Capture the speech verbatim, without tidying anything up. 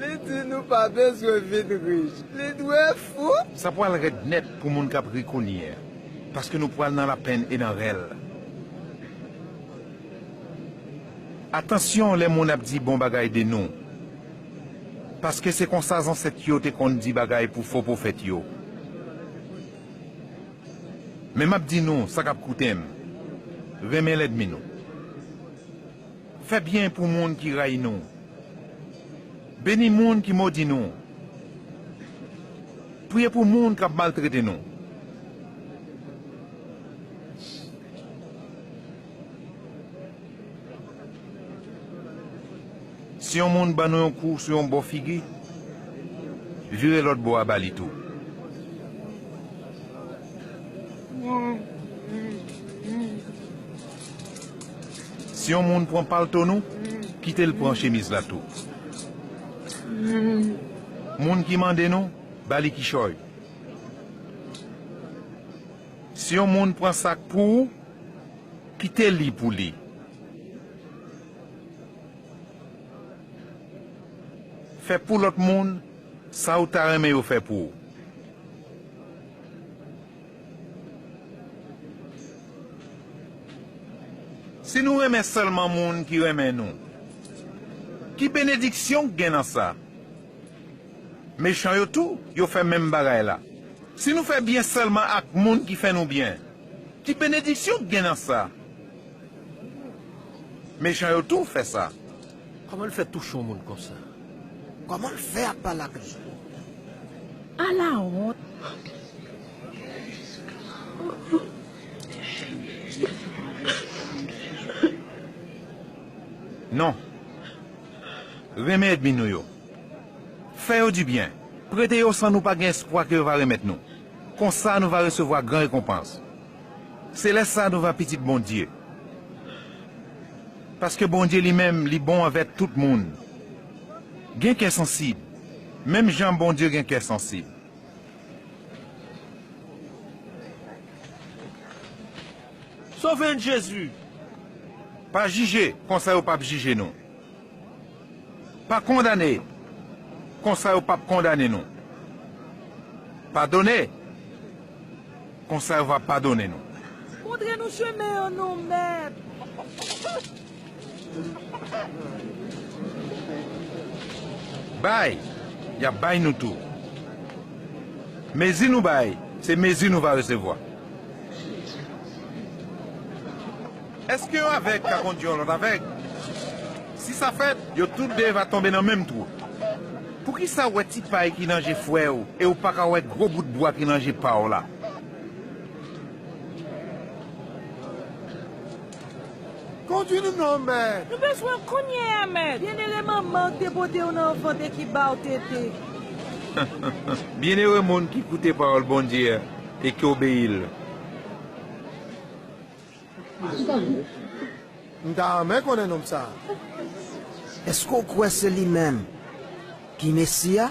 Li di nou pa bezwen vin rich. Li dwe fou. Sa pral rèd nèt pou moun k ap ri kounye a, paske nou pral nan lapenn e nan rèl. Atansyon lè moun ap di bon bagay de nou, paske se konsa zansèt yo te konn di bagay pou fo pwofèt yo. Men m ap di nou sa k ap koute m, renmen lènmi nou. Fè byen pou moun ki rayi nou. Beni moun ki modi nou. Priye pou moun k ap maltrete nou. Si yon moun ban nou yon kou sou yon bò figi, vire lòt bò a ba li tou. Si yon moun pran palto nou, kite l pran chemiz la tou. Moun ki mande nou, ba li kichòy. Si yon moun pran sak pou ou, kite li pou li. Fè pou lòt moun sa ou ta renmen yo fè pou ou. Si nou renmen sèlman moun ki renmen nou, ki benediksyon k gen nan sa? Mechan yo tou, yo fè menm bagay la. Si nou fè byen sèlman ak moun ki fè nou byen, ki benediksyon k gen nan sa? Mechan yo tou fè sa. Kòman l fè touche yon moun konsa? Kòman l fè ap pale ak li? Alawont! Non. Renmen ènmi nou yo. Fè yo dibyen. Prete yo san nou pa gen espwa ke yo va remèt nou. Konsa nou va resevwa gran rekonpans. Se lè sa a nou va pitit Bondye. Paske Bondye li menm, li bon anvè tout moun. Gen kè sansib, menm jan Bondye gen kè sansib. Sove n, Jezi! Pa jije, konsa yo p ap jije nou. Pa kondane, konsa yo p ap kondane nou. Padone, konsa yo va padone nou. Montre nou chemen an non, Mèt. Bay, y ap bay nou tou. Mezi nou bay, se mezi nou va resevwa. Èske yon avèg ka kondui yon lòt avèg? Si sa fèt, yo tout de va tonbe nan menm twou. Poukisa w wè ti pay ki nan je frè w e w pa ka wè gwo bout bwa ki nan je pa w la? Kondui nou non, Mèt. Nou bezwen w kounye a, Mèt. Byennere manman w k te pote w nan vant e ki ba w tete. Byennere moun ki koute pawòl Bondye a e ki obeyi l. M ta renmen konnen nonm sa a. Èske w kwè se li menm ki Mesi a?